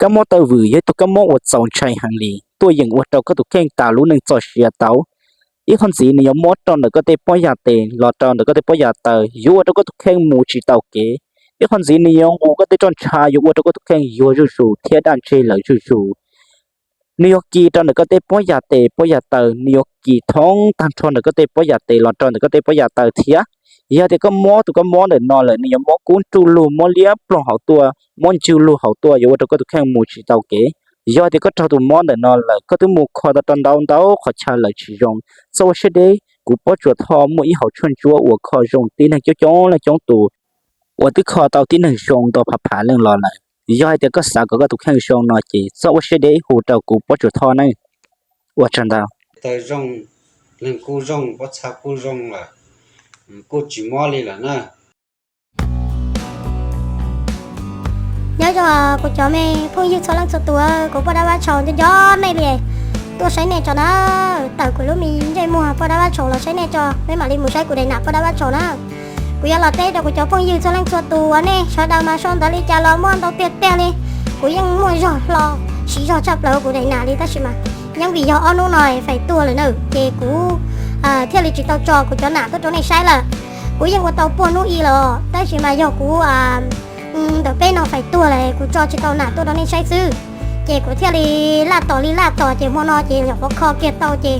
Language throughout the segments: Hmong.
Kab mob taw vwm yog ib tug kab mob uas txaus ntshai heev li, tuaj yeem ua rau koj tus kheej tas lub neej txoj sia tau. Ib qho ntxiv nws yuav mob rau ntawm koj tej pob yas tes los rau ntawm koj tej pob yas taw, yuav ua rau koj tus kheej mus tsis tau kev. Ib qho ntxiv nws yuav nqus koj tej roj ntsha, yuav ua rau koj tus kheej yuag zuj zus thiab daj ntseg lawm zuj zus. Nws yuav kis rau ntawm koj tej pob yas tes pob yas taw, nws yuav kis thoob tag nrho ntawm koj tej pob yas tes los rau ntawm koj tej pob yas taw thiab. Yog tias koj mob tus kab mob ntawm no lawm, nws yuav mob kub nruj lug, mob liab ploog hauv tuaj, mob ntswg lug hauv tuaj, yuav ua rau koj tus kheej mus tsis tau kev. Yog tias koj raug tus mob ntawm no lawm, koj twb mus kho tau rau ntau ntau qhov chaw lawm tsis zoo, txhob ua siab deb, kuv Pob Tsuas Thoj muaj ib hauv tshuaj ntsuab uas kho zoo tib neeg coob coob leej coob tus, uas twb kho tau tib neeg zoo ntau phav phav leej los lawm. Yog hais tias koj xav kom koj tus kheej zoo no ces txhob ua siab deb hu rau kuv Pob Tsuas Thoj nawb. Ua tsaug ntau. Taw zoo, neeg kuj zoo, pob txha kuj zoo lawm, kuj tsis mob li lawm na. Nyob zoo kuv cov me phooj ywg txhua leej txhua tus, kuv Poj Dab Vaj Tshau nco nco nej li, tuaj saib nej tso na. Tawm kuv lub me ntsej muag Poj Dab Vaj Tshau los saib nej tso, nej mam li mus saib kuv daim nam Poj Dab Vaj Tshau na. Kuv yuav los teb rau kuv cov phooj ywg txhua leej txhua tus uas nej sawv daws mas sau ntawv li cas los muaj ntau tiag tiag li. Kuv yeej muaj zog hlo, siv zog tshaj plaws kuv daim nam li tab sis mas yeej vim yog ob hnub no fais tuag lawm na, ces kuv thiaj li tsis tau tso kuv cov nam tuaj rau nej saib lawm. Kuv yeej ua tau puag hnub i los tab sis mas yog kuv ntawm peb no fais tuag lawm kuv tso tsis tau nam tuaj rau nej saib xwb. Ces kuv thiaj li laj tos li laj tos ces hmo no ces nyuam qhuav kho kiag tau ces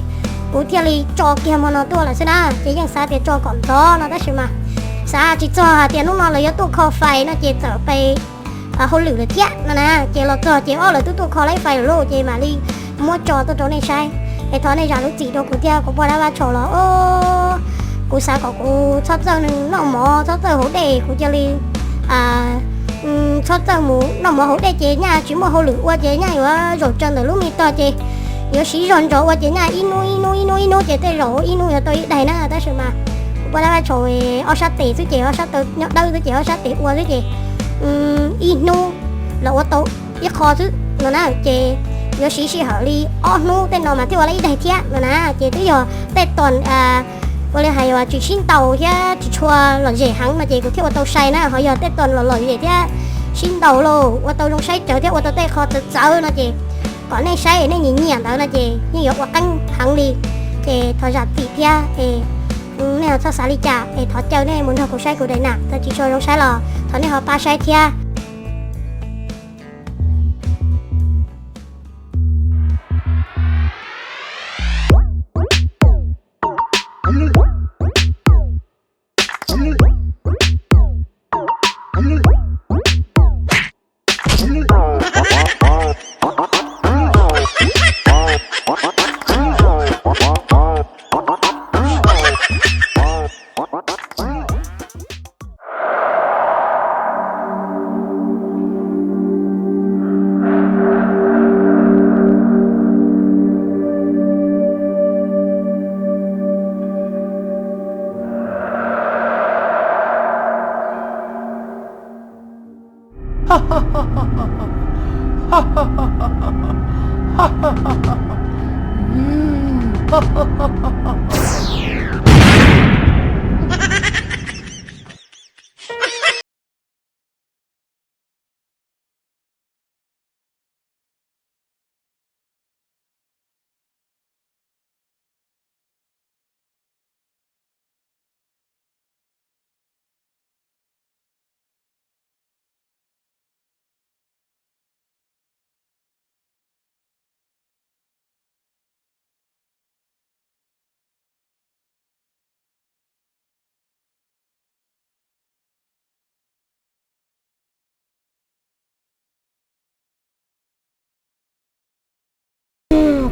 kuv thiaj li tso kiag hmo no tuaj lawm xwb na. Ces yeej xav tias tso kom ntxov no tab sis mas xav tsis txog hais tias hnub no lawv yuav tuaj kho fais no ces txawm pe hauj lwm lawm thiab no na. Ces los txog ces ob lawv twb tuaj kho laib fais lawm lauj, ces mam li muab tso tuaj rau nej saib. Es thov nej zam lub txim rau kuv thiab kuv Poj Dab Vaj Tshau los kuv xav kom kuv txhob txawj noj mov txhob txawj haus dej, kuv cia li txhob txawj mus noj mov haus dej ces nyaj tsis muaj hauj lwm ua ces nyaj yuav zaum tsaws ntawm lub me tog ces yuav siv zog ntsos ua ces nyaj ib hnub ib hnub ib hnub ib hnub ces tej zaum ib hnub yuav tau ib daig na. Tab sis mas kuv Poj Dab Vaj Tshau ob sab tes xwb ces ob sab taw nyob dawb xwb ces ob sab tes ua xwb ces ib hnub los ua tau ib qho xwb no na. Ces yuav siv sij hawm li ob hnub tej no mas thiaj ua tau ib daig thiab no na. Ces twb yog tej tos ua li hais tsis sib ntaus thiab tsis tshua lom zem heev no ces kuv thiaj ua tau sai na. Ho yog tej tos los lom zem thiab sib ntaus lauj, ua tau zoo saib tsawv thiab ua tau tej qho txawv txawv no ces kom nej saib nej nyiam nyiam ntawd no ces yeej yuav ua qeeb heev li. Ces thov zam txim thiab es nej txhob xav li cas es thov caw nej mus nrog kuv saib kuv daim nam, txawm tsis tshua zoo saib los thov nej ho pab saib thiab.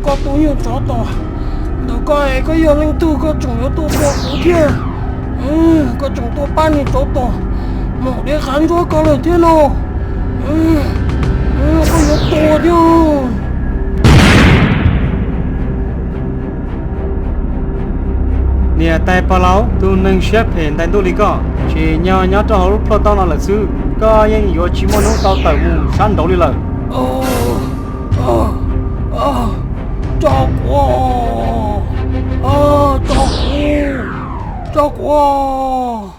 Koj tus nyuj tsov tom ntawm koj es koj yog leej twg koj tseem yuav tuaj tua kuv thiab? Koj tseem tuaj pab niag tsov tom maum dev qav ntsuab ko lawm thiab no. Koj yuav tuag thiab. Niam tais pog laus, tus neeg siab phem ntais ntuj li koj, tsim nyog nyob rau hauv lub plhuaj taub no lawm xwb, koj yeej yuav tsis muaj hnub tau tawm mus sab nraud li lawm. Tso kuv, tso kuv, tso kuv.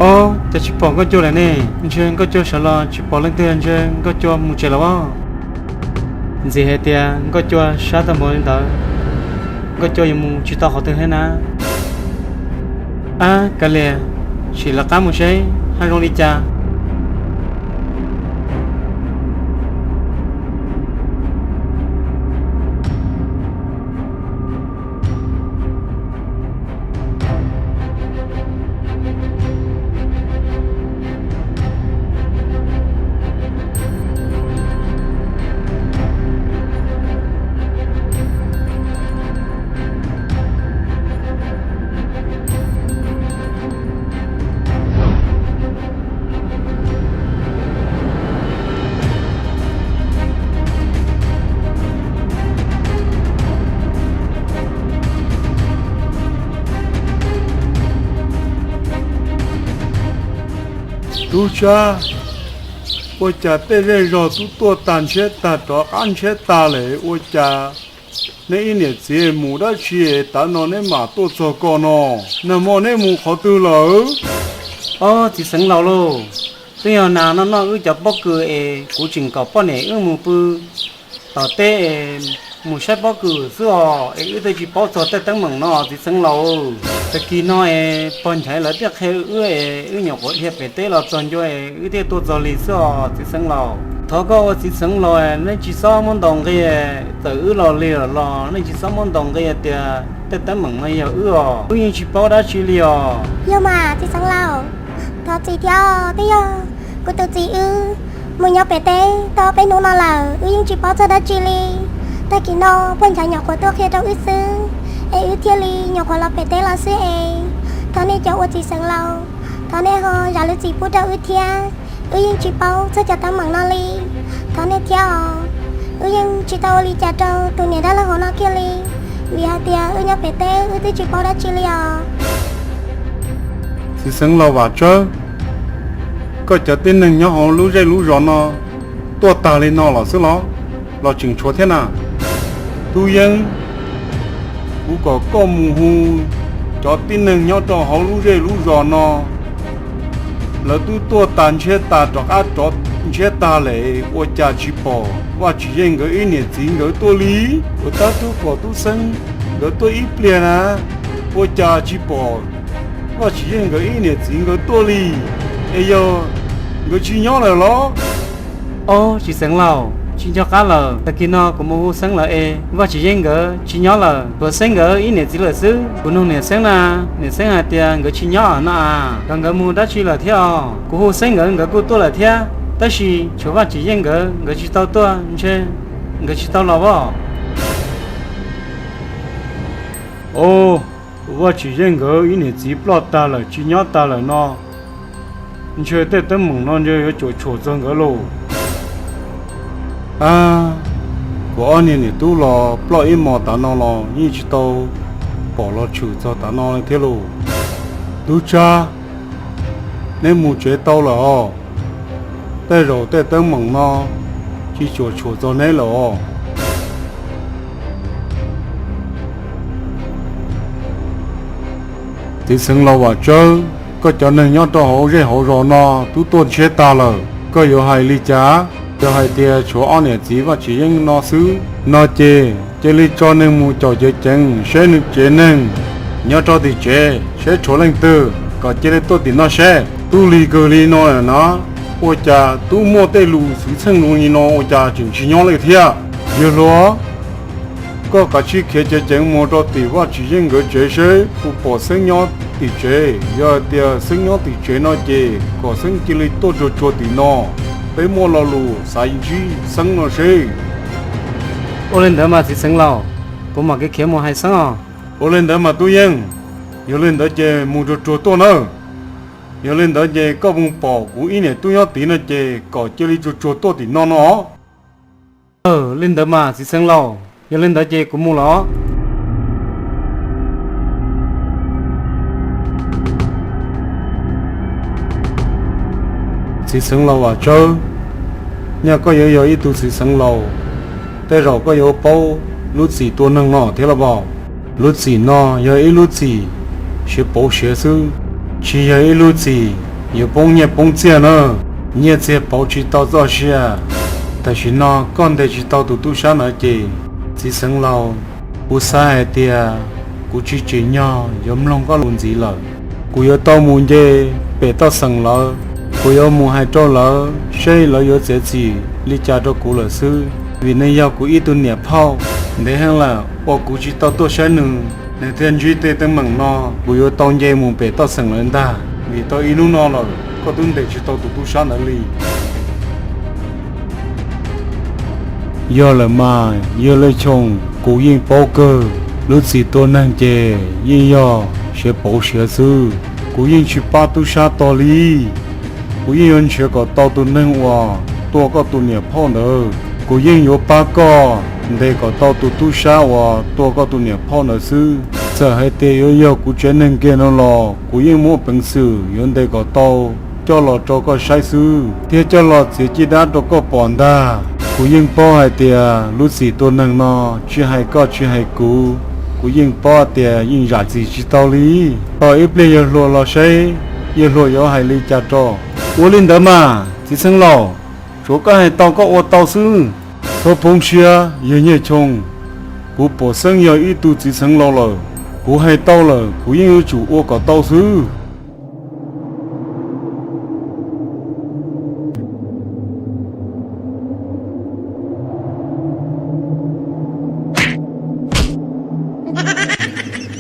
Ob, cas tsis pom Nkauj Cua lawm ne? Ntshe Nkauj Cua sawv los tsis pom leej twg, ntshe Nkauj Cua mus tsev lawm os. Ntxim hais tias Nkauj Cua sab tag npaum li ntawd, Nkauj Cua yuav mus tsis tau qhov twg thiab na. Ab, kav liam, sim lawv qab mus seb haj zoo li cas. Tub Tsab, ua cas tej zej zog twb tuaj tag ntshiab tag rov qab ntshiab tag lawm, ua cas neb ib niam txiv mus dab tsi es tav no neb mam tuaj txog ko no? Nag hmo neb mus qhov twg lawm? Ob, txiv xeev laus lauj, twb yog nag no noj wb cov pob kws es kuv tseem kom poj niam wb mus pw tom teb es mus saib pob kws xwb os, es wb twb tsis paub txog tej teeb meem no txiv xeev laus. Tag kis no es pog Nchaiv lawv thiaj qhia wb es wb nyuam qhuav dhia pem teb los txog ncua es wb thiaj tuaj txog li xwb os txiv xeev laus. Thov koj ua txiv xeev laus, nej tsis txhob muab ntaus nqi, txawm wb los lig lawm los nej tsis txhob muab ntaus nqi tias tej teeb meem no yog wb os, wb yeej tsis paub dab tsi li os. Yog mas txiv xeev laus, thov txim thiab, twb yog kuv tus txiv wb mus nyob pem teb tau peb hnub no lawm, wb yeej tsis paub txog dab tsi li. Tag kis no pog Nchaiv nyuam qhuav tuaj qhia rau wb xwb, es wb thiaj li nyuam qhuav los pem teb los xwb es. Thov nej cov ua txiv xeev laus, thov nej ho zam lub txim pub rau wb thiab, wb yeej tsis paub txog cov teeb meem no li. Thov nej thiab os, wb yeej tsis tau ua li cas rau tus niam dab laug hauv no kiag li, vim hais tias wb nyob pem teb wb twb tsis paub dab tsi li os. Txiv xeev laus Vam Tsawb, koj cov tib neeg nyob hauv lub zej lub zos no tuaj tag li no los xwb los, los tseem tshuav thiab na? Tub Yeeb, kuv kom koj mus hu cov tib neeg nyob rau hauv lub zej lub zos no, lawv twb tuaj tag ntshiab tag rov qab rov ntshiab tag lawm, ua cas tsis pom Vaj Tsis Yeej nkawd ib niam txiv nkawd tuaj li? Ua tab tub pom tub xeeb nkawd tuaj ib pliag na, ua cas tsis pom Vaj Tsis Yeej nkawd ib niam txiv nkawd tuaj li? Es yog nkawd tsis nyob lawm los? Ob, txiv xeev laus, tsis nco qab lawm, tag kis no kuv mus hu xeeb lawm es Vaj Tsis Yeej nkawd tsis nyob lawm, tshuav xeeb nkawd ib niam txiv lawm xwb. Kuv nug niam xeeb na, niam xeeb hais tias nkawd tsis nyob no a, kom nkawd mus dab tsi lawm thiab os. Kuv hu xeeb nkawd, nkawd kuj tuaj lawm thiab, tab sis tshuav Vaj Tsis Yeej nkawd, nkawd tsis tau tuaj, ntshe nkawd tsis tau los os. Os, Vaj Tsis Yeej nkawd ib niam txiv ploj tag lawm tsis nyob tag lawm no, ntshe tej teeb meem no ntshe yuav cuam tshuam txog nkawd lauj. Ab, kuv ob niag niam tub los ploj ib hmos tav no los yeej tsis tau pom los tshwm txog tav no li thiab lauj. Tub Tsab, neb mus tsev tau lawm os. Tej zaum tej teeb meem no tsis cuam tshuam txog neb lawm os. Txiv xeev laus Vam Tsawb, koj cov neeg nyob rau hauv zej hauv zos no twb tuaj ntshiab tag lawm, koj yuav hais li cas? Yog hais tias tshuav ob niam txiv Vaj Tsis Yeej no xwb no ces cia li tso neeg mus caum ceev ceev seb nws tsev neeg nyob rau tim tsev seb tshuav leej twg, kom cia li tuaj tim no seb. Tub lig kawg li no na, ua cas tub muaj tej lus xwm txheej zoo li no ua cas tseem tsis nyob li thiab? Yawg hluas, koj kav tsij khiav ceev ceev mus rau tim Vaj Tsis Yeej nkawd tsev seb puas pom Xeeb nyob tim tsev. Yog hais tias Xeeb nyob tim tsev no ces kom Xeeb cia li tuaj tsuag tsuag tim no, peb muaj lo lus xav ntsib Xeeb no seb. Ua li ntawd mas txiv xeev laus, kuv mam kev khiav mus hais Xeeb os. Ua li ntawd mas Tub Yeej, yog li ntawd ces mus tsuag tsuag tuaj nawb. Yog li ntawd ces koj mus pom kuv ib niam tub nyob tid no ces kom cia li tsuag tsuag tuaj tim no no. Li ntawd mas txiv xeev laus, yog li ntawd ces kuv mus los. Txiv xeev laus Vam Tsawb, nyaj koj yuav yog ib tug txiv xeev laus, tej zaum koj yuav paub lub txim tua neeg no thiab los as? Lub txim no yog ib lub txim siav pauv siav xwb, tsis yog ib lub txim yuav poob nyiaj poob txiaj na. Nyiaj txiag pauv tsis tau txoj sia. Tam sim no koj ntes tsis tau tus tub sab ntawd ces, txiv xeev laus, kuv xav hais tias kuv tsis tsim nyog yuav mloog koj lus ntxiv lawm. Kuv yuav tau mus nce pem toj xeem lawv, kuv yuav mus hais rau lawv saib lawv yuav txiav txim li cas rau kuv lawm xwb, vim nws yog kuv ib tug niam phauj. Ntev heev lawm uas kuv tsis tau tuaj saib nws, nws thiaj ntsib tej teeb meem no. Kuv yuav tau nce mus pem toj xeem lawv ntag, vim tau ib hnub no lawm koj twb ntes tsis tau tus tub sab ntawd li. Yog lawm mas, yog li Choo, kuv yeej paub kawg, lub txim tua neeg ces yeej yog siav pauv siav xwb. Kuv yeej tsis pab tub sab tog li. Kuv yeej yuav nrhiav kom tau tus neeg uas tua koj tus niam phauj ntawd. Kuv yeej yuav pab koj ntes kom tau tus tub sab uas tua koj tus niam phauj ntawd xwb. Txawm hais tias yuav yog kuv tsev neeg kiag no los kuv yeej muaj peev xwm yuav ntes kom tau coj los rau koj saib xwb, thiab coj los txiav caj dab rau koj pom ntag. Kuv yeej paub hais tias lub txim tua neeg no tsis hais koj tsis hais kuv, kuv yeej paub tias yeej zam txim tsis tau li. Tos ib pliag yawg hluas los saib yawg hluas yuav hais li cas rau. Ua li ntawd mas txiv xeev laus, tsuav koj hais tau koj ua tau xwb. Txhob poob siab yawg Nyiaj Choo, kuv pom xeeb yog ib tug txiv xeev laus lawm, kuv hais tau lawm kuv yeej yuav tsum ua kom tau xwb.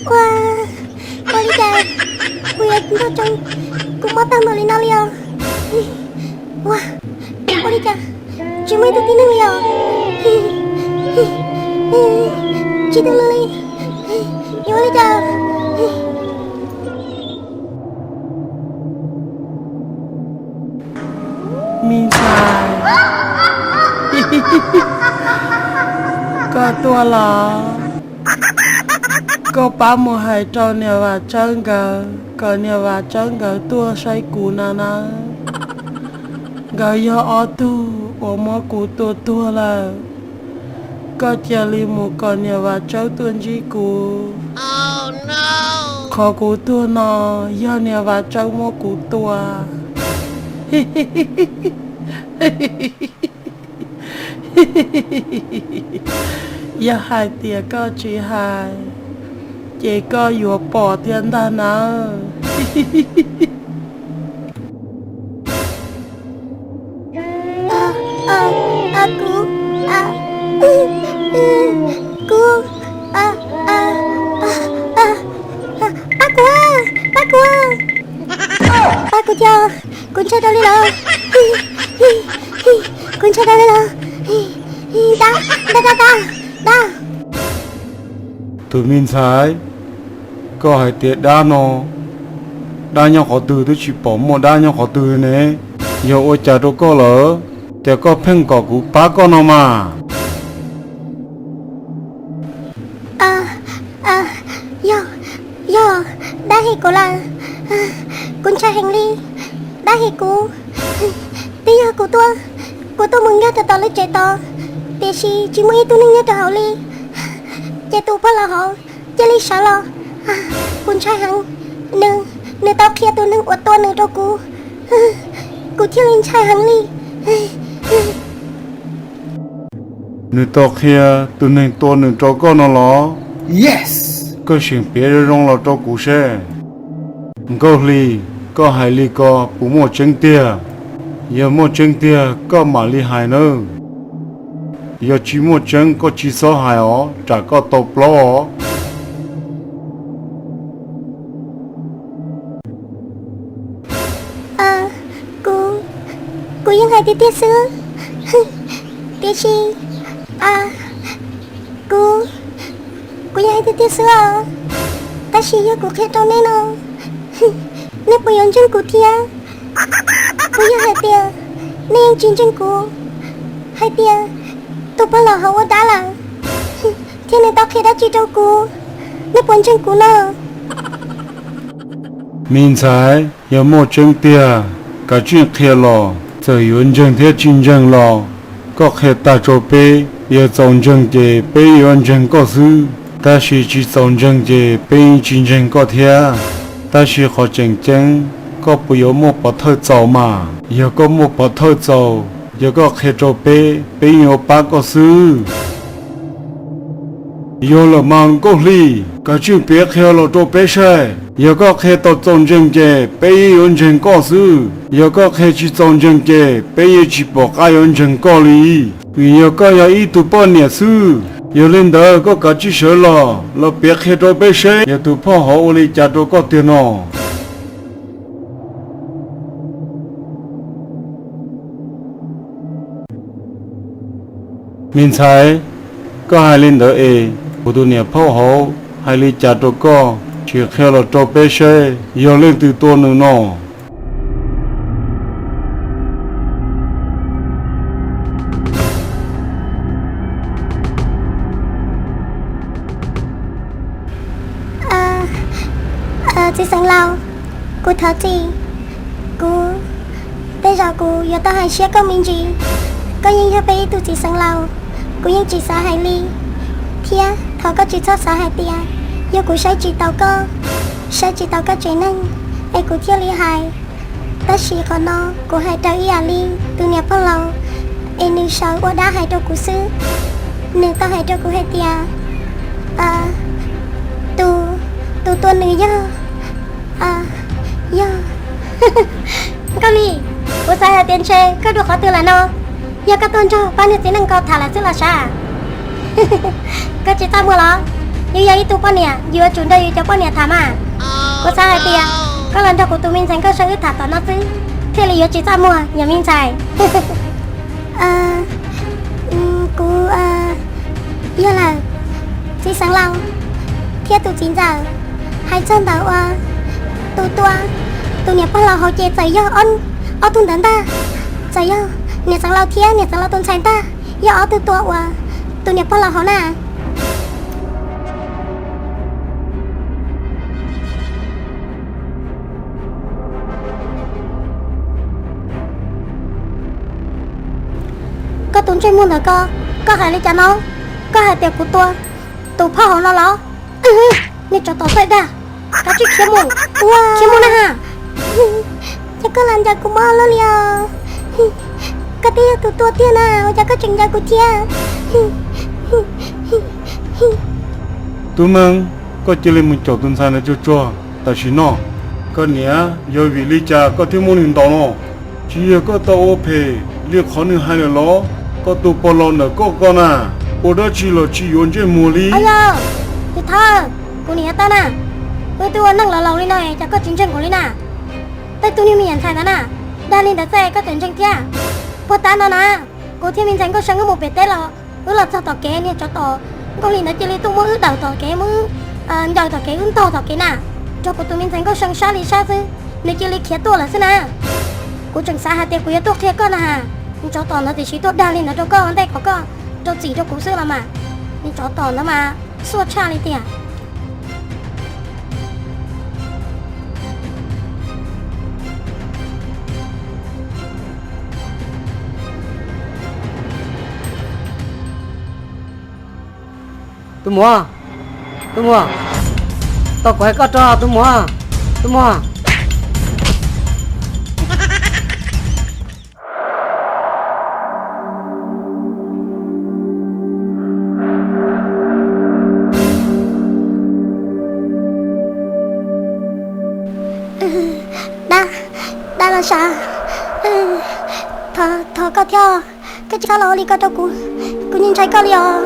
Ua, ua li cas kuv yuav nrog Choo, kuv mob tag npaum li no li os. Ua, ua li cas tsis muaj ib tug tib neeg li os. Tsis tau li, yuav ua li cas? Me ntxhais, koj tuaj los? Koj pab mus hais rau niam Vam Tsawb nkawd kom niam Vam Tsawb nkawd tuaj saib kuv no nawb. Nkawd yog ob tug uas muab kuv tua tuag lawm. Koj cia li mus kom niam Vam Tsawb tuaj ntsib kuv. Qhov kuv tuag no yog niam Vam Tsawb muab kuv tua. Yog hais tias koj tsis hais, ces koj yuav pom thiab ntag nawb. Kuv, kuv, pab kuv, pab kuv, pab kuv tiag, kuv ntshai tau li lawm, kuv ntshai tau li lawm, dab, dab, dab, dab, dab. Tus me ntxhais, koj hais tias dab no, dab nyob qhov twg twb tsis pom muaj dab nyob qhov twg ne. Yog ua cas rau koj lawm, ces koj pheej kom kuv pab koj no mas. Yog, yog, dab hem kuv lawm, kuv ntshai heev li, dab hem kuv. Twb yog kuv tuaj, kuv tuaj mus nkag rau tom lub tsev tod, tiam sis tsis muaj ib tug neeg nyob rau hauv li. Ces tus pog laus hauv cia li sawv los, kuv ntshai heev. Nws, nws tau qhia tus neeg uas tua nws rau kuv, kuv thiaj li ntshai heev li. Nws tau qhia tus neeg tua nws rau koj no los? Koj seem piav zoo zoo los rau kuv seb. Nkauj Hli, koj hais li ko puas muaj tseeb tiag? Yog muaj tseeb tiag koj mam li hais nawb. Yog tsis muaj tseeb koj tsis txhob hais os, tsam koj tau plaub os. Kuv, kuv yeej hais tiag tiag xwb, tiam sis, kuv, kuv yeej hais tiag tiag xwb os. Tab sis yog kuv qhia rau nej no, nej puas yuav ntseeg kuv thiab? Puas yog hais tias nej yeej tsis ntseeg kuv hais tias tus pog laus hauv ua dab lawm, thiab nws tau qhia dab tsi rau kuv? Nej puas ntseeg kuv no? Me ntxhais, yog muaj tseeb tiag, kav tsij qhia los. Txawm yuav ntseeg thiab tsis ntseeg los, koj qhia tag rau peb. Yog txaus ntseeg ces peb yuav ntseeg koj xwb, tab sis tsis txaus ntseeg ces peb yeej tsis ntseeg koj thiab. Tab sis qhov tseem ceeb, Koj puas yuav muaj pov thawj txaus mas? Yog koj muaj pov thawj txaus, yog koj qhia rau peb, peb yeej yuav pab koj xwb. Yog lawm mas Nkauj Hli, koj tsij piav qhia los rau peb saib. Yog koj qhia tau txaus ntseeg ces peb yeej yuav ntseeg koj xwb. Yog koj qhia tsis txaus ntseeg ces peb yeej tsis pom qab yuav ntseeg koj li. Vim yog koj yog ib tug poj niam xwb. Yog li ntawd koj kav tsij sawv los, los piav qhia rau peb saib yog tus phauj hauv ua li cas rau koj tiag no. Me ntxhais, koj hais li ntawd es kuv tus niam phauj hauv hais li cas rau koj? Tsis qhia los rau peb saib yog leej twg tua nws no. Txiv xeev laus, kuv thov txim. Kuv, tej zaum kuv yuav tau hais siab koj me ntsis. Koj yeej yog peb ib tug txiv xeev laus, kuv yeej tsis xav hais li. Thiab thov koj tsis txhob xav hais tias yog kuv saib tsis taus koj, saib tsis taus koj tsev neeg es kuv thiaj li hais. Tab sis qhov no kuv hais raws ib yam li tus niam pog laus es nws sawv ua dab hais rau kuv xwb. Nws tau hais rau kuv hais tias tus, tus tua nws yog, yog Nkauj Hli. Kuv xav hais tias ntshe koj dua qhov twg lawm no, yog koj tuaj nrog pab niag txiv neej ko tham lawm xwb los sav. Koj tsis txaj muag los? Yus yog ib tug poj niam, yus yuav tsum nrog yus cov poj niam tham mas. Kuv xav hais tias koj los nrog kuv tus me ntxhais Nkauj See wb tham tom no xwb, thiaj li yuav tsis txaj muag yom me ntxhais. Kuv, yog lawm, txiv xeev laus thiab tus txiv ntxawm, hais txog ntawm uas tus tua tus niam pog laus hauv ces txawm yog ob tug ntawd ntag. Txawm yog niam xeev laus thiab niam xeev laus tus ntxhais ntag, yog ob tug tua uas tus niam pog laus hauv na. Koj tus ntsej muag ntawm ko, koj hais li cas no? Koj hais tias kuv tua tus phauj hauv no los? Nej tsov tom txaij dag, kav tsij khiav mus, khiav mus na ha. Cas koj lam ncaws kuv mob luaj li os? Koj twb yog tus tua tiag na, ua cas koj tseem ncaws kuv thiab? Tub Meej, koj cia li mus caum tus ntxhais ntawd tsuag tsuag tam sim no. Koj niam, yog vim li cas koj thiaj muab nws ntaus no? Tsis yog koj tau ua phem li qhov nws hais lawm los? Koj tus pog laus ntawm koj ko na, ua dab tsi los tsis yuav ntsej muag li. Yog, kuv niam tau na, wb twb ua neej los laus li no cas koj tsis ntseeg kuv li na? Tej tug niag me nyuam ntxhais ntawd na, dag li ntawd xwb koj tseem ntseeg thiab? Puag ta no na, kuv thiab me ntxhais Nkauj See wb mus pem teb los, wb los txog tom kev niag tsov tom Nkauj Hli ntawd cia li tuaj muab wb dawm tom kev, muab wb ncaws tom kev, wb ntog tom kev na. Nrog kuv tus me ntxhais Nkauj See sab li sab xwb, nws cia li khiav tuaj lawm xwb na. Kuv tseem xav hais tias kuv yuav tuaj qhia koj na ha, niag tsov tom ntawd tiam sis tuaj dag li ntawd rau koj ua ntej kom koj rau txim rau kuv xwb los mas. Niag tsov tom ntawd mas xuaj tshaj li tiag. Tus muam, tus muam, tau kuv hais koj rau tus muam, tus muam. Dab, dab los sav, thov koj thiab, koj tsis txhob los ua li ko rau kuv, kuv yeej ntshai koj li os.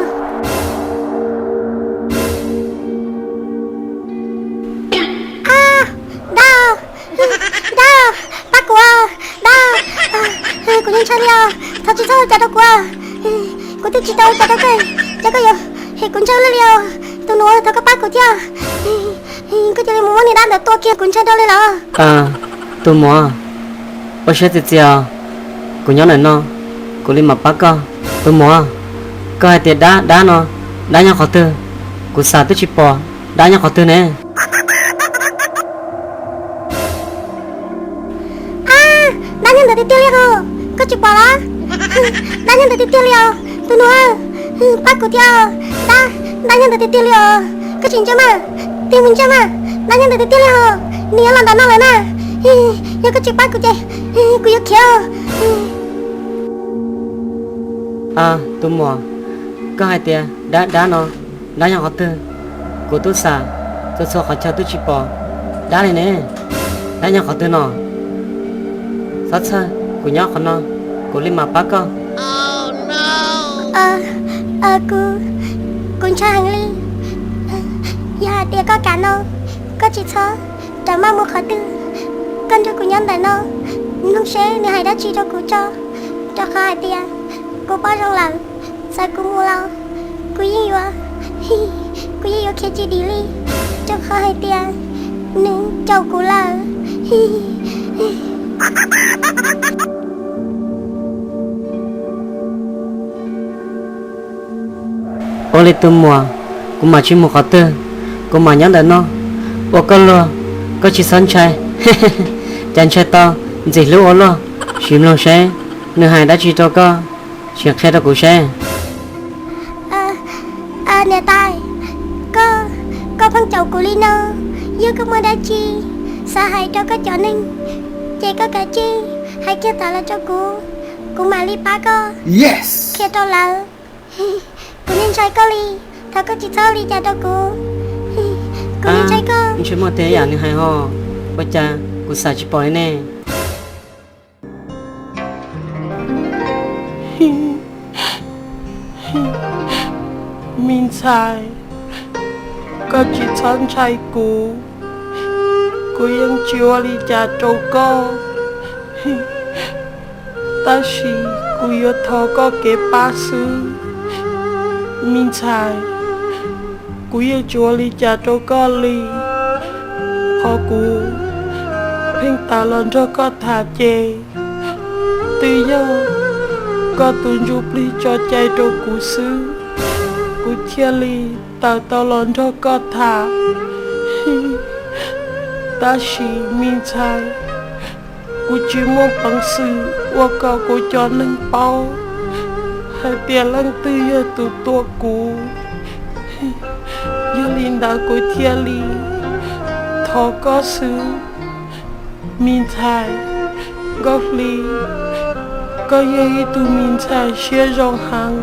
Dab, dab, pab kuv, dab, kuv yeej ntshai li os, thov tsis txhob ua cas rau kuv, kuv twb tsis tau ua cas rau koj, cas koj yuav hem kuv ntsej li os, tus nus thov koj pab kuv thiab, koj cia li mus muab niag dab ntawd tua kiag kuv ntshai dhau li los. Tus muam, ua siab txias txias os, kuv nyob ntawm no, kuv li mam pab koj. Tus muam, koj hais tias dab, dab no, dab nyob qhov twg? Kuv xav twb tsis pom dab nyob qhov twg ne. Dab nyob ntawd tiag tiag li os, koj tsis pom los? Dab nyob ntawd tiag tiag li os, tus nus, pab kuv thiab, dab, dab nyob ntawd tiag tiag li os, koj tsis ntsia mas, tig mus ntsia mas, dab nyob ntawd tiag tiag li os, nws yuav los ntawm no lawm na, Yog koj tsis pab kuv ces kuv yuav khiav. Tus muam, koj hais tias dab dab no, dab nyob qhov twg? Kuv twb xam txhua txhua qhov chaw twb tsis pom dab li ne. Dab nyob qhov twg no? Txhob txhawj, kuv nyob qhov no, kuv li mam pab koj. Kuv, kuv ntshai heev li. Yog hais tias koj kam no, koj tsis txhob rov maj mus qhov twg, koj nrog kuv nyob ntawm no, mloog seb nws hais dab tsi rau kuv tso. Rau qhov hais tias kuv paub zoo lawm, txawm kuv mus los kuv yeej yuav, kuv yeej yuav khiav tsis dim li, rau qhov hais tias nws caum kuv lawm. Ua li tus muam, kuv mam tsis mus qhov twg, kuv mam nyob ntawm no ua koj luag, koj tsis txhob ntshai. Cas ntshai tau, ntxim hlub ua luaj, sim mloog seb nws hais dab tsi rau koj, sim qhia rau kuv seb. Niam tais, koj, koj pheej caum kuv li no, yog koj muaj dab tsi xav hais rau koj cov neeg, ces koj kav tsij hais kiag tawm los rau kuv, kuv mam li pab koj qhia rau lawv. Kuv yeej ntshai koj li, thov koj tsis txhob li cas rau kuv. Kuv yeej ntshai koj. Ntshe muaj tej yam nws hais ho, ua cas kuv xam tsis pom li ne? Me ntxhais, koj tsis txhob ntshai kuv, kuv yeej tsis ua li cas rau koj, tab sis kuv yuav thov koj kev pab xwb. Me ntxhais, kuv yeej tsis ua li cas rau koj li, qhov kuv pheej tawm los nrog koj tham ces twb yog koj tus ntsuj plig tso cai rau kuv xwb, kuv thiaj li tawm tau los nrog koj tham. Tab sis me ntxhais, kuv tsis muaj peev xwm ua kom kuv cov neeg paub hais tias leej twg yog tus tua kuv. Yog li ntawd kuv thiaj li thov koj xwb. Me ntxhais Nkauj Hli, koj yog ib tug me ntxhais siab zoo heev,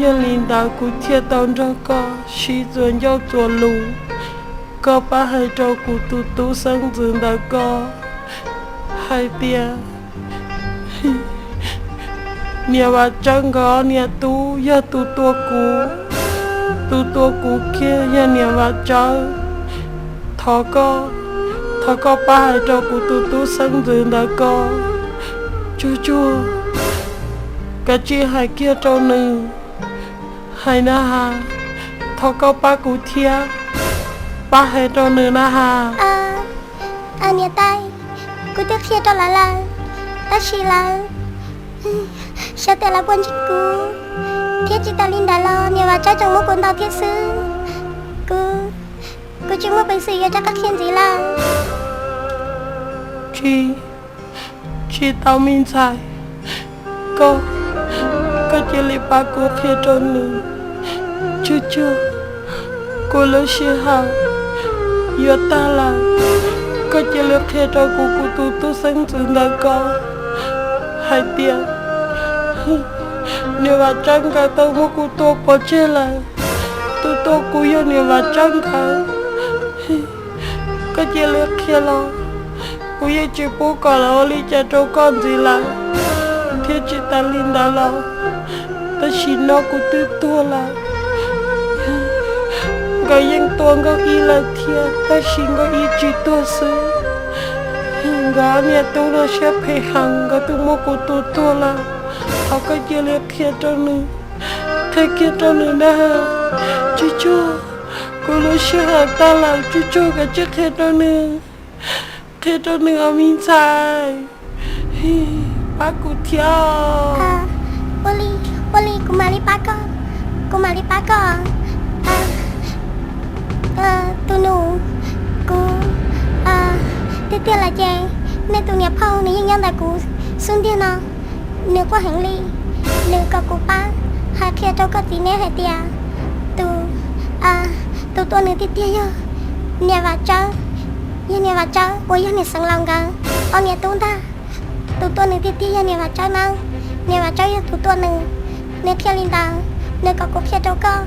yog li ntawd kuv thiaj tau nrog koj sib txuas ncauj txuas lus. Koj pab hais rau kuv tus tub xeeb ntxwv ntawm ko hais tias niam Vam Tsawb nkawd niam tub yog tus tua kuv, tus tua kuv kiag yog niam Vam Tsawb. Thov koj, thov koj pab hais rau kuv tus tub xeeb ntxwv ntawm ko. Tsuag tsuag, kav tsij hais kiag rau nws hais na has, thov koj pab kuv thiab, pab hais rau nws na has. Niam tais, kuv twb qhia rau lawv lawm, tab sis lawv xav tias lawv puas ntseeg kuv, thiab tsis tas li ntawd los niam Vam Tsawb tseem muab kuv ntaus thiab xwb. Kuv, kuv tsis muaj peev xwm yuav rov qab qhia ntxiv lawm. Tsis, tsis tau me ntxhais, koj, koj cia li pab kuv qhia rau nws. Tsuag tsuag, kuv lub sij hawm yuav tag lawm, koj cia li qhia rau kuv, kuv tus tub xeeb ntxwv ntawm ko hais tias niam Vam Tsawb nkawd tau muab kuv tua pov tseg lawm. Tus tua kuv yog niam Vam Tsawb nkawd. Koj cia li qhia los, kuv yeej tsis pub kom lawv ua li cas rau koj ntxiv lawm. Thiab tsis tas li ntawd los, tab sis no kuv twb tuag lawm. Nkawd yeej tua Nkauj Ib lawm thiab, tab sis Nkauj Ib tsis tuag xwb. Nkawd niam tub no siab phem heev, nkawd twb muab kuv tua tuag lawm. Thov koj cia li qhia rau nws, qhia kiag rau nws na. Tsuag tsuag, kuv lub sij hawm tag lawm, tsuag tsuag kav tsij qhia rau nws, qhia rau nws os me ntxhais. Pab kuv thiab. Ua li, ua li kuv mam li pab koj, kuv mam li pab koj. Tus nus, kuv, tiag tiag lawm ces nej tus niam phauj nws yeej nyob ntawm kuv xub ntiag no, nws quaj heev li. Nws kom kuv pab hais qhia rau koj txiv neb hais tias tus, tus tua nws tiag tiag yog niam Vam Tsawb. Yog niam Vam Tsawb uas yog niam Xeev Laus nkawd ob niam tub ntag. Tus tua nws tiag tiag yog niam Vam Tsawb nawb. Niam Vam Tsawb yog tus tua nws. Nws qhia li ntawd, nws kom kuv qhia rau koj.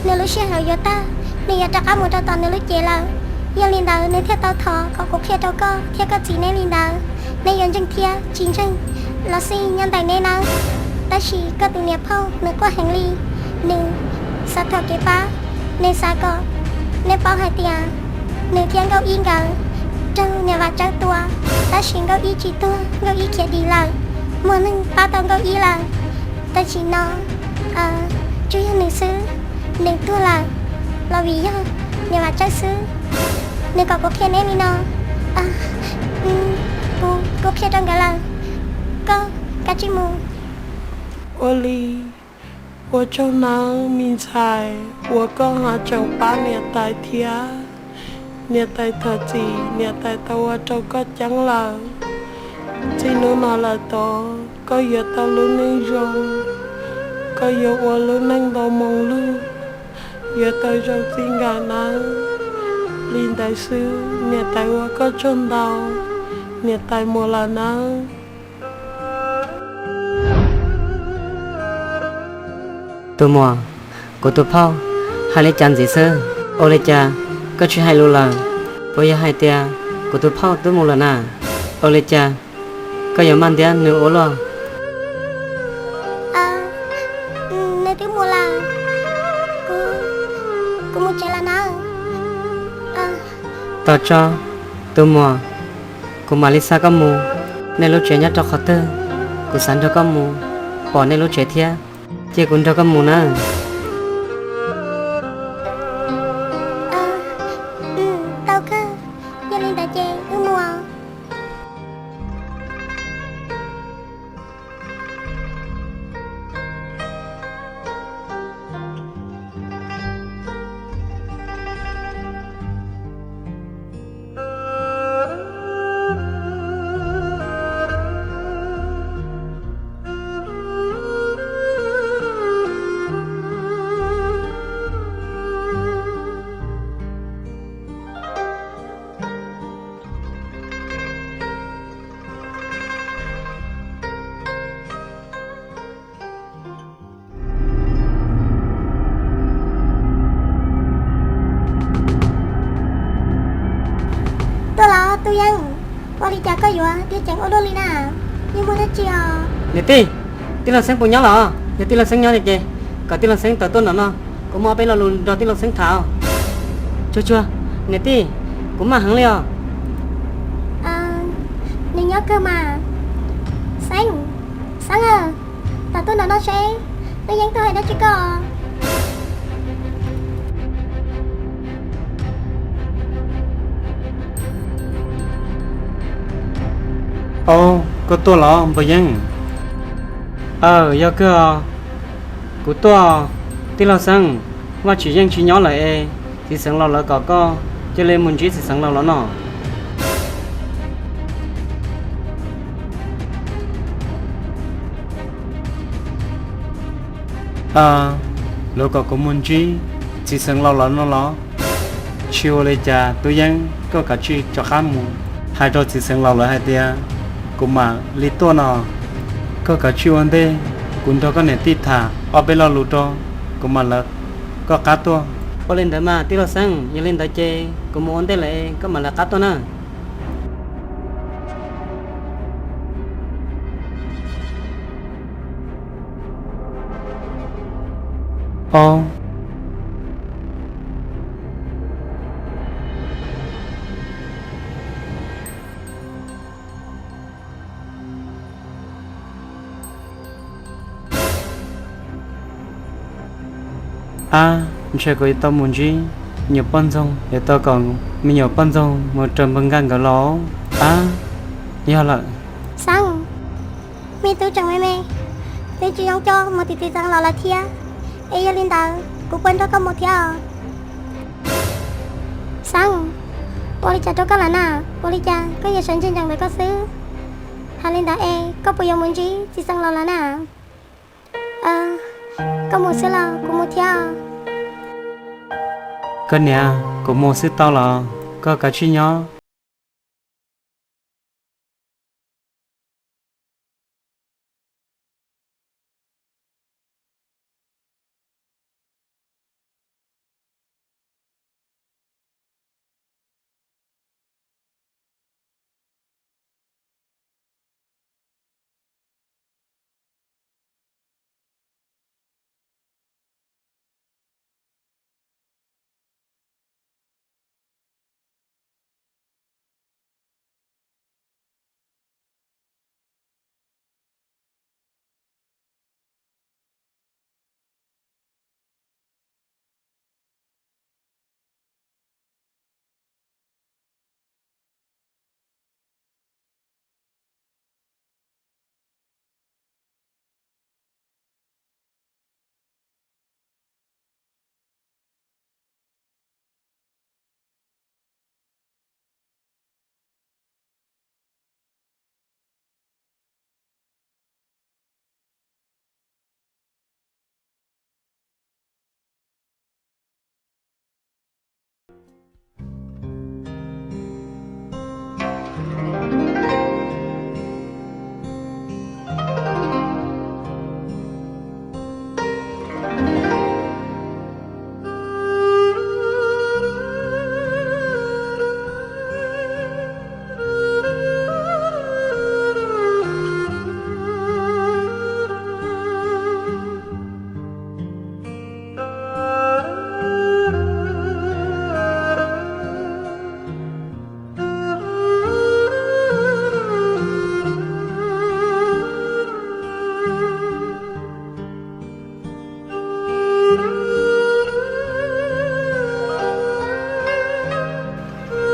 Nws lub sij hawm yuav tag, nws yuav rov qab mus rau tom nws lub cev lawm. Yog li ntawd nws thiaj tau thov kom kuv qhia rau koj thiab koj txiv neb li ntawd. Neb yuav ntseeg thiab tsis ntseeg los xij nyob ntawm neb nawb. Tab sis koj tus niam phauj nws quaj heev li, nws xav thuam kev pab. Nws xav kom neb paub hais tias nws thiab Nkauj Ib nkawd raug niam Vam Tsawb tua, tab sis Nkauj Ib tsis tuag, Nkauj Ib khiav dim lawm. Muaj neeg pab tau Nkauj Ib lawm. Tam sim no tsuas yog nws xwb, nws tuag lawm los vim yog niam Vam Tsawb xwb. Nws kom kuv qhia neb li no, kuv qhia rau nkawd lawm, koj kav tsij mus. Ua li, ua tsaug nawb me ntxhais uas koj ho tseem pab niam tais thiab. Niam tais thov txim, niam tais tau ua rau koj ceeb lawm. Txij hnub no lawm tod koj yuav tau lub neej zoo, koj yuav ua lub neej ntau moo lug, yuav tau zoo txij nkawm nawb. Li ntawd xwb, niam tais ua koj tsaug ntau, niam tais mus lawm nawb. Tus muam, kuv tus phauj hais li cas ntxiv xwb? Ua li cas koj tsis hais lus lawm? Puas yog hais tias kuv tus phauj twb mus lawm na? Ua li cas koj yuav maj ntiab nws ua luaj? Nws twb mus lawm, kuv mus tsev lawm nawb. Tos tso, tus muam, kuv mam li xa koj mus. Nej lub tsev nyob rau qhov twg? Kuv xav nrog koj mus pom nej lub tsev thiab. Cia kuv nrog koj mus nawb. Tau kawg, yog li ntawd ces wb mus. Tuaj los Tub Yeeb, ua li cas koj yuav dig ceev ua luaj li na? Yeej muaj dab tsi os? Niam tij, tij laug Xeeb puas nyob los? Yog tij laug Xeeb nyob ces kom tij laug Xeeb tawm tuaj nram no, kuv muaj ob peb lo lus nrog tij laug Xeeb tham. Tsuag tsuag, niam tij, kuv maj heev li os. Nws nyob kawg mas. Xeeb, Xeeb aw, tawm tuaj nram no seb, Tub Yeeb tuaj hais dab tsi koj. Au, koj tuaj los npawg Yeeb? Aw, yog kawg os. Kuv tuaj, tij laug Xeeb, Vaj Tswv Yeej tsis nyob lawm es, txiv xeev laus lawv kom koj cia li mus ntsib txiv xeev laus los no. Lawv kom kuv mus ntsib txiv xeev laus lawv no los? Tsis ua li cas Tub Yeeb, koj kav tsij rov qab mus hais rau txiv xeev laus lawv hais tias kuv mam li tuaj no. Koj kav tsij ua ntej, kuv nrog koj niam tij tham ob peb lo lus rau, kuv mam lawv koj qab tuaj. Ua li ntawd mas tij laug Xeeb, yog li ntawd ces kuv mus ua ntej lawm, koj mam lawv qab tuaj na. Au, ab, ntshe kuv yuav tau mus ntsib me nyuam poj ntxoog, yuav tau kom me nyuam poj ntxoog mus raws npawg Nkaj nkawd los. Ab, yog lawm. Xeeb, me tub tseem me me, twb tsis zoo coj mus tim txiv xeev laus lawv thiab, es yog li ntawd kuv puas nrog koj mus thiab os? Xeeb, ua li cas rau koj lawm na? Ua li cas koj yuav sawv ntseg ntsees ntawm koj xwb? Hais li ntawd es koj puas yuav mus ntsib txiv xeev laus lawv na? Koj mus xwb los kuv mus thiab? Koj niam, kuv mus xwb tau los, koj kav tsij nyob.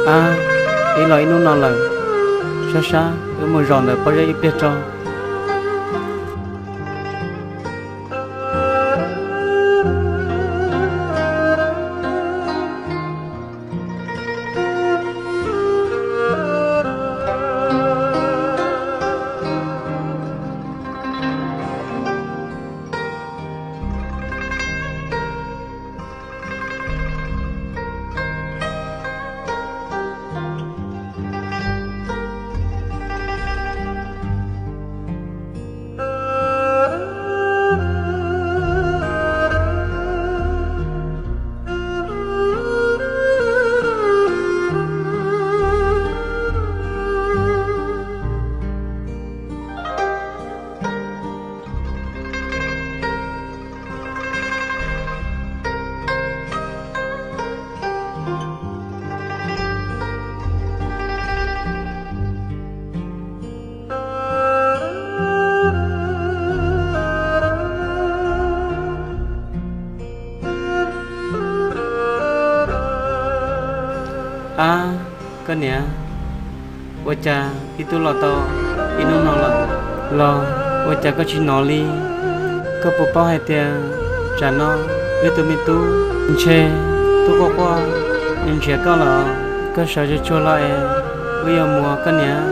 Ab, ib los ib hnub no lawm, sab sab wb mus zaum ntawm pob zeb ib pliag tso. Ab, koj niam, ua cas wb twb los tau ib hnub no lawm los ua cas koj tsis hnov li? Koj puas paub hais tias tsam no wb tus me tub ntshe twb quaj quaj nrhiav koj lawm, koj sawv tsuag tsuag los es wb yuav mus koj niam.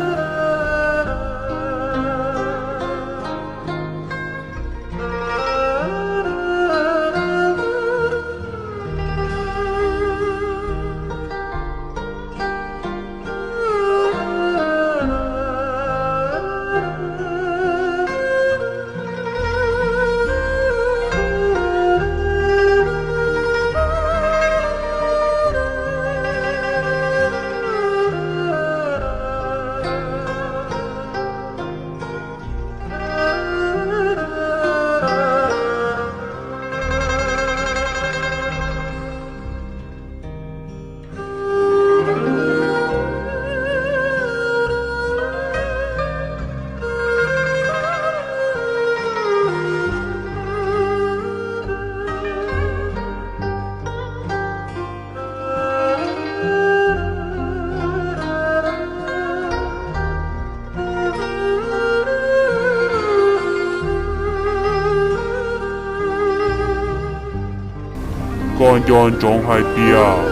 Koj nco ntsoov hais tias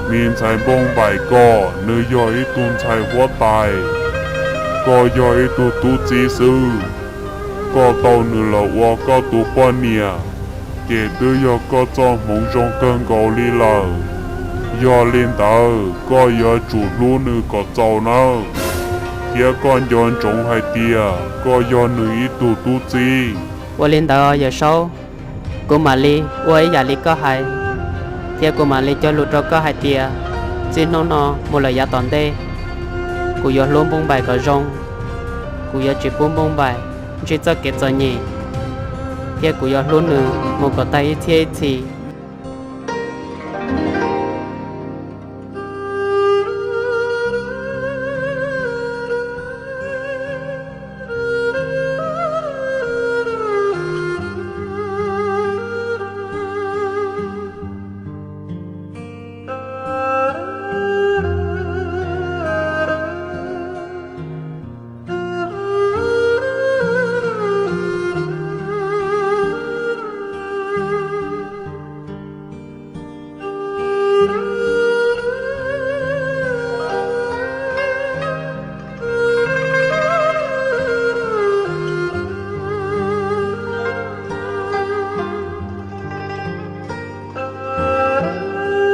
me ntxhais Npauj Npaim koj nws yog ib tug ntxhais huab tais, koj yog ib tug tub txib xwb. Koj tau nws los ua koj tus poj niam, ces twb yog koj txoj hmoov zoo kawg nkaus li lawm. Yog li ntawd koj yuav tsum hlub nws kom txaus nawb, thiab koj nco ntsoov hais tias koj yog nws ib tug tub txib. Ua li ntawd Yawm Saub, kuv mam li ua ib yam li koj hais, thiab kuv mam li cog lus rau koj hais tias txij hnub no mus lawm yav tom ntej, kuv yuav hlub Npauj Npaim kom zoo, kuv yuav tsis pub Npauj Npaim ntsib txoj kev txom nyem, thiab kuv yuav hlub nws mus kom tag ib txhiab ib txhis.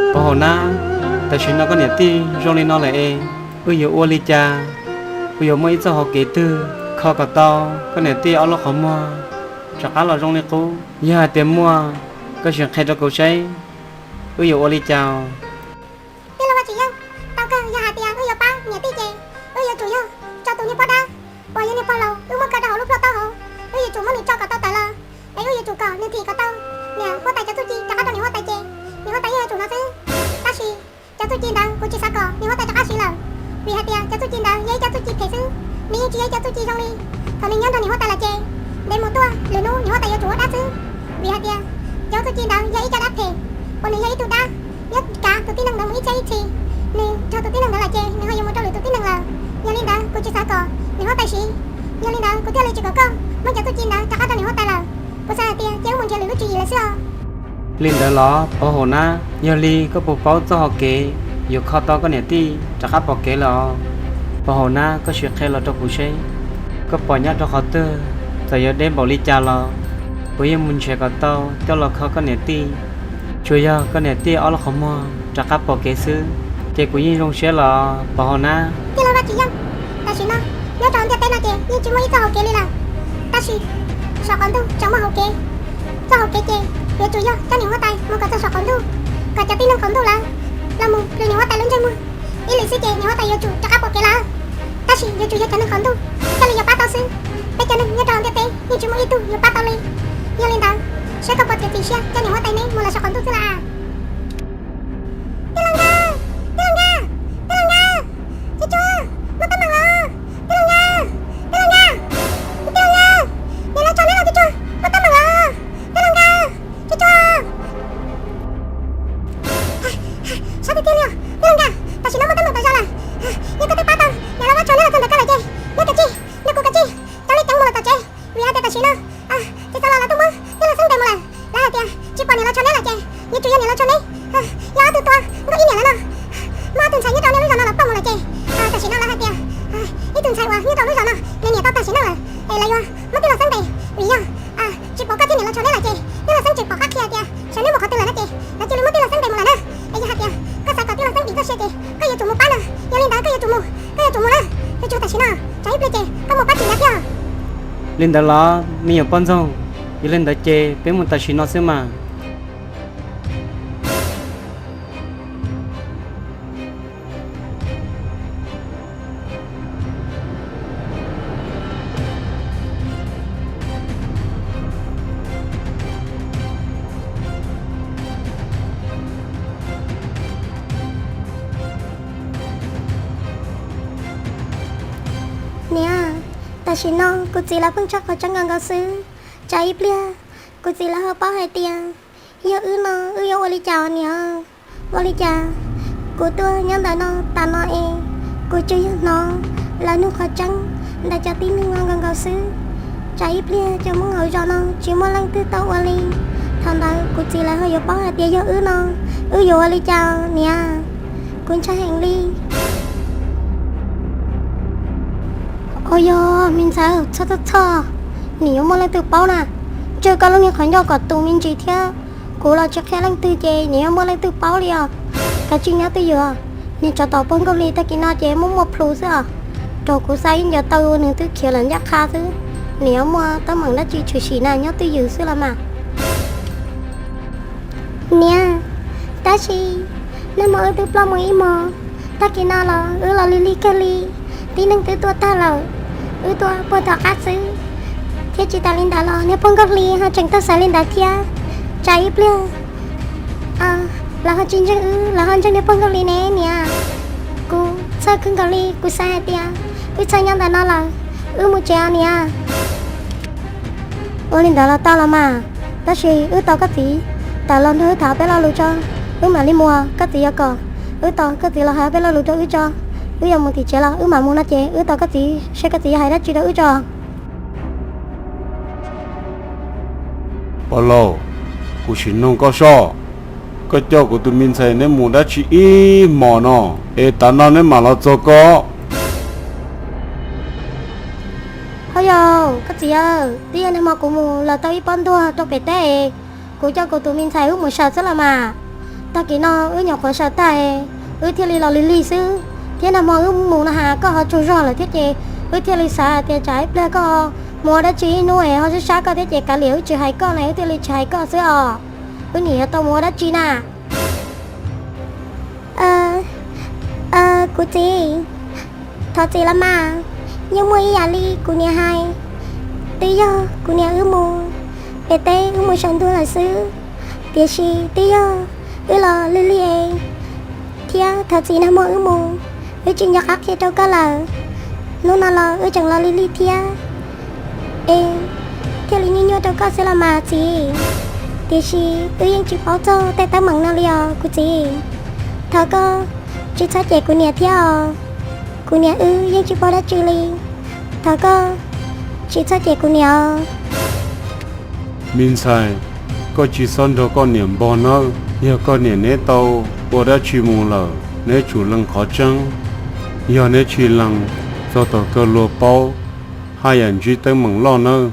Pov haum na, tam sim no koj niam tij zoo li no lawm es wb yuav ua li cas? Wb yuav muaj ib txoj hauv kev twg kho kom tau koj niam tij ob lub qhov muag rov qab los zoo li qub? Yog hais tias muaj, koj sim qhia rau kuv saib wb yuav ua li cas. Tij laug Vaj Tswv Yeej, tau kawg, yog hais tias wb yuav pab niam tij ces wb yuav tsum yog tso tus niag pog dab uas yog niag pog laus wb muab kaw rau hauv lub plhuaj taub hau, wb yuav tsum muab nws tso kom tau tawm los, es wb yuav tsum kom nws thim kom tau niam huab tais cov txuj ci rov qab rau niam huab tais ces niam huab tais yeej yuav tsum hnov xwb. Tab sis cov txuj ci ntawd kuv tsis xav kom niam huab tais rov qab siv lawm, vim hais tias cov txuj ci ntawd yog ib cov txuj ci phem xwb, nws yeej tsis yog ib cov txuj ci zoo li. Thaum nws nyob nrog niam huab tais lawm ces ntev mus tuaj lwm hnub niam huab tais yuav tsum ua dab xwb, vim hais tias cov txuj ci ntawd yog ib co dab phem, uas nws yog ib tug dab nyob kav tus tib neeg ntawd mus ib txhiab ib txhis. Nws raug tus tib neeg ntawd lawm ces nws ho yuav mus rau lwm tus tib neeg lawm. Yog li ntawd kuv tsis xav kom niam huab tais siv. Yog li ntawd kuv thiaj li tsis kom koj muab cov txuj ci ntawd rov qab rau niam huab tais lawm. Kuv xav hais tias cia wb mus nrhiav lwm lub tswv yim lawm xwb os. Li ntawd los Pov Haum Nab, yog li koj puas paub txoj hau kev yuav kho tau koj niam tij rov qab pom kev lawm os? Pov Haum Nab, koj sim qhia los rau kuv seb koj pom nyob rau qhov twg, txawm yuav deb npaum li cas los kuv yeej mus nrhiav kom tau coj los kho koj niam tij. Tsuas yog koj niam tij ob lub qhov muag rov qab pom kev xwb, ces kuv yeej zoo siab los Pov Haum Nab. Tij laug Vaj Tswv Yeej, tam sim no nyob rau ntiaj teb no ces yeej tsis muaj ib txoj hau kev li lawm, tab sis saum qaum ntuj tseem muaj hau kev. Txoj hau kev ces yuav tsum yog coj niam huab tais mus kom txog saum qaum ntuj, kom cov tib neeg qaum ntuj lawv los mus plhws niam huab tais lub ntsej muag. Ib lwm xwb ces niam huab tais yuav tsum rov qab pom kev lawm, tab sis yuav tsum yog cov neeg qaum ntuj thiaj li yuav pab tau xwb. Peb cov neeg nyob rau ntiaj teb yeej tsis muaj ib tug yuav pab tau li. Yog li ntawd, saib koj puas txiav txim siab coj niam huab tais neb mus lawm saum qaum ntuj xwb lauj. Tij laug Nkauj, tij laug Nkauj, tij laug Nkauj, Tsuj Tsuag, muaj teeb meem los? Tij laug Nkauj, tij laug Nkauj, tij laug Nkauj, niam lawv tso neb los Tsuj Tsuag, muaj teeb meem los? Tij laug Nkauj, Tsuj Tsuag. Sab tiag tiag li os tij laug Nkauj, tam sim no muaj teeb meem tas zog lawm. Yog koj twb pab tau niam lawv tso neb los txog ntawm koj lawm ces neb kav tsij nrog kuv kav tsij coj li ceev mus lawm tom tsev, vim hais tias tam sim no txiv xeev laus lawv twb muab tij laug Xeeb ntes mus lawm. Lawv hais tias tsis pom niam lawv tso neb lawm ces yuav tsum yog niam lawv tso neb. Yog ob tug tuag nkauj ib niam lawm no, muaj ob tug ntxhais nyob rau nej lub zos no los ploj mus lawm ces tam sim no lawv hais tias ib tug ntxhais uas nyob rau lub zos no nws niam tau tag sim neej lawm, es lawv yuav muab tij laug Xeeb ntes vim yog tsis pom koj thiab niam lawv tso neb lawm ces tij laug Xeeb tseem pom qab qhia tias sawv neb mus qhov twg lawm na ces lawv cia li muab tij laug Xeeb ntes mus lawm na. Es yog hais tias koj xav kom tij laug Xeeb dim txoj sia ces koj yuav tsum mus pab na. Yog li ntawd koj yuav tsum mus, koj yuav tsum mus na. Tsuj Tsuag, tam sim no tsam ib pliag ces koj mus pab tsis nyav thiab. Li ntawd los me nyuam poj ntxoog, yog li ntawd ces peb mus tam sim no xwb mas. Niam, tam sim no kuv txiv lawv pheej tshaj qhov tseeb nkaus nkaus xwb. Tsam ib pliag kuv txiv lawv ho paub hais tias yog wb no wb yuav ua li cas os niam? Ua li cas kuv tuaj nyob ntawm no tas no es kuv tsuas yog hnov lawv nug qhov tseeb ntawm cov tib neeg no nkaus nkaus xwb. Tsam ib pliag cov Hmoob hauv zos no tsis muaj leej twg tau ua li. Thaum ntawd kuv txiv lawv ho yuav paub hais tias yog wb no, wb yuav ua li cas niam? Kuv ntshai heev li. Ua yog me ntxhais, txhob txhob txhob, nim yuav muaj leej twg paub na. Ntshe koj lub niag qhov ncauj kom tu me ntsis thiab, kuv los tsis qhia leej twg ces nim yuav muaj leej twg paub li os. Kav tsij nyob twj ywm, niag tsov tom pog Nkauj Hli tag kis no ces muaj muaj plhu xwb os. Raug kuv xa ib nco taw nws twb khiav lawm ncaj qha xwb, nim yuav muaj teeb meem dab tsi tshwm sim na, nyob twj ywm xwb los mas. Niam, tab sis nag hmo wb twb ploj mus ib hmos, tag kis no los wb los lig lig kawg li, tib neeg twb tuaj tag lawm, wb tuaj puag tom qab xwb. Thiab tsis tas li ntawd los niag pog Nkauj Hli ho tseem tuaj xav li ntawd thiab. Tsam ib pliag lawv ho tsis ntseeg wb, lawv ho ntseeg niag pog Nkauj Hli ne niam. Kuv txhawj kawg nkaus li, kuv xav hais tias wb txhob nyob ntawm no lawm, wb mus tsev os niam. Ua li ntawd los tau los mas, tab sis wb tos koj txiv tawm los nrog wb tham peb lo lus tso, wb mam li mus. Koj txiv yuav kom wb tos koj txiv los hais peb lo lus rau wb tso. Wb yuav mus tim tsev los wb mam mus no ces wb tos koj txiv seb koj txiv yuav hais dab tsi rau wb tso. Pog laus, kuv sim nug koj soj, koj coj kuv tus me ntxhais neb mus dab tsi ib hmos no es tav no neb mam los txog koj? Ho yog koj txiv, twb yog nag hmo kuv mus lawm tau ib pob ntuag rau pem teb, kuv coj kuv tus me ntxhais wb mus saws xwb los mas. Tag kis no wb nyuam qhuav saws tag, wb thiaj li los lig lig xwb. Thiab nag hmo wb mus no has koj ho tsaug zog lawm thiab ces wb thiaj li xav hais tias tsam ib pliag koj mus ua dab tsi ib hnub es ho sab sab koj thiab ces kav liam wb tsis hais koj na, wb thiaj li tsis hais koj xwb os. Wb nim yuav tau mus ua dab tsi na? Kuv txiv, thov txim los mas, yeej muaj ib yam li kuv niam hais, twb yog kuv niam wb mus pem teb wb mus saws ntuag lawm xwb, tiam sis twb yog wb los lig lig es, thiab thov txim nag hmo wb mus, wb tsis nco qab qhia rau koj lawm. Hnub no los wb tseem los lig lig thiab es thiaj li nyuaj nyuaj rau koj xwb los mas txiv. Tiam sis wb yeej tsis paub txog tej teeb meem no li os kuv txiv. Thov koj tsis txhob cem kuv niam thiab os. Kuv niam wb yeej tsis paub dab tsi li. Thov koj tsis txhob cem kuv niam os. Me ntxhais, koj tsis txhob nrog koj niam npog nawb. Yog koj niam neb tau ua dab tsi mus lawm, neb tsum lees qhov tseeb. Yog neb tsis lees, txog thaum kawg luag paub, haj yam ntsib teeb meem loj nawb.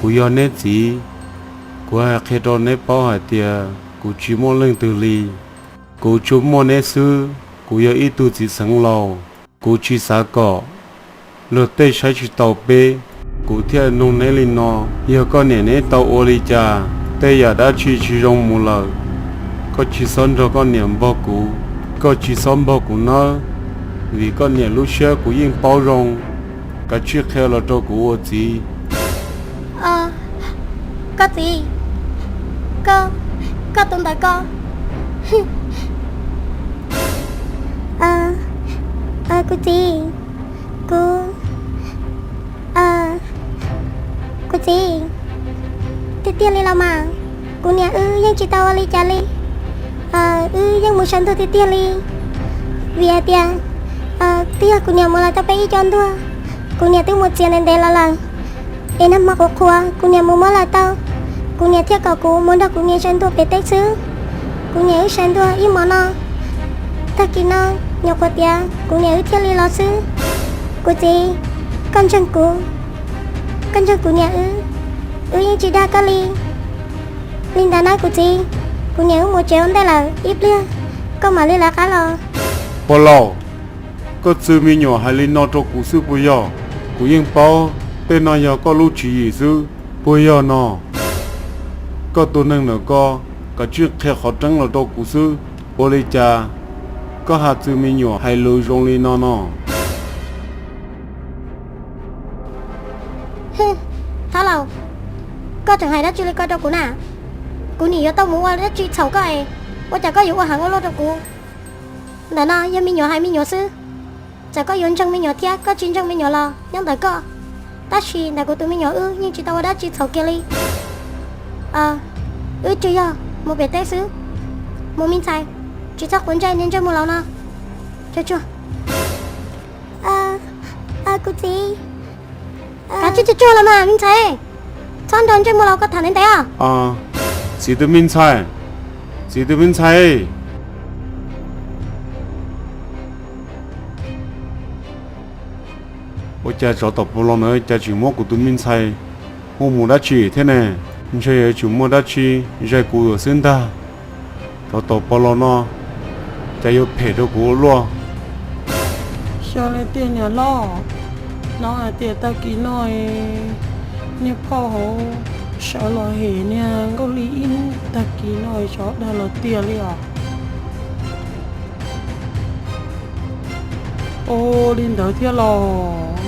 Kuv yog neb txiv, kuv hais qhia rau neb paub hais tias kuv tsis muaj leej twg li. Kuv tsuas muaj neb xwb. Kuv yog ib tug txiv xeev laus, kuv tsis xav kom luag tej saib tsis taus peb, kuv thiaj nug neb li no. Yog koj niam neb tau ua li cas, tej yam dab tsi tsis zoo mus lawm, koj tsis txhob nrog koj niam npog kuv. Koj tsis txhob npog kuv nawb, vim koj niam lub siab kuv yeej paub zoo. Kav tsij qhia los rau kuv ua txiv. Koj txiv, koj, koj tus ntawd koj. Kuv txiv, kuv, kuv txiv, tiag tiag li los mas, kuv niam wb yeej tsis tau ua li cas li. Wb yeej mus saw ntuag tiag tiag li, vim hais tias twb yog kuv niam mus lawm tau peb ib co ntuag, kuv niam twb mus txias ntev ntev los lawm. Es nag hmo qhuav qhuav kuv niam mus muab lawm tau, kuv niam thiaj kom kuv mus nrog kuv niam saw ntuag pem teb xwb. Kuv niam wb saw ntuag ib hmo no, tag kis no nyuam qhuav tiav kuv niam wb thiaj li los xwb. Kuv txiv, koj ntseeg kuv, koj ntseeg kuv niam wb, wb yeej tsis dag koj li. Li ntawd na kuv txiv, kuv niam wb mus tsev ua ntej lawm, ib pliag koj mam li lawv qab los. Pog laus, koj txwv me nyuam hais li no rau kuv xwb puas yog? Kuv yeej paub tej no yog koj lub tswv yim xwb puas yog no? Koj tus neeg ntawm ko, kav tsij qhia qhov tseeb los rau kuv xwb. Ua li cas koj ha txwv me nyuam hais lus zoo li no no? Thab laus, koj tseem hais dab tsi li ko rau kuv na? Kuv nim yuav tau mus ua dab tsi txhaum koj es ua cas koj yuav ua heev ua luaj rau kuv? Ntawm no yog me nyuam hais me nyuam xwb, txawm koj yuav ntseeg me nyuam thiab koj tsis ntseeg me nyuam los nyob ntawm koj, tab sis ntawm kuv tus me nyuam wb yeej tsis tau ua dab tsi txhaum kiag li. Wb tsuas yog mus pem teb xwb. Mus me ntxhais, tsis txhob quav ntsej, niaj ntsej muag laus no. Tsuag tsuag. Kuv txiv, kav tsij tsuag tsuag los mas me ntxhais, txhob nrog ntsej muag laus ko tham ntev ntev os. Txiv tus me ntxhais, txiv tus me ntxhais. Ua cas tsov tom pog los no cas tseem muab kuv tus me ntxhais hu mus dab tsi thiab ne? Ntshe yuav tsum muaj dab tsi zais kuv yuam xwb ntag. Tsov tom pog los no cas yuav phem rau kuv ua luaj. Xyov li tiag niam loj, hnov hais tias tag kis no niag phauj hauv sawv los hem niag Nkauj Li ib tag kis no xyov dag los tiag li os. Ua li ntawd thiab los.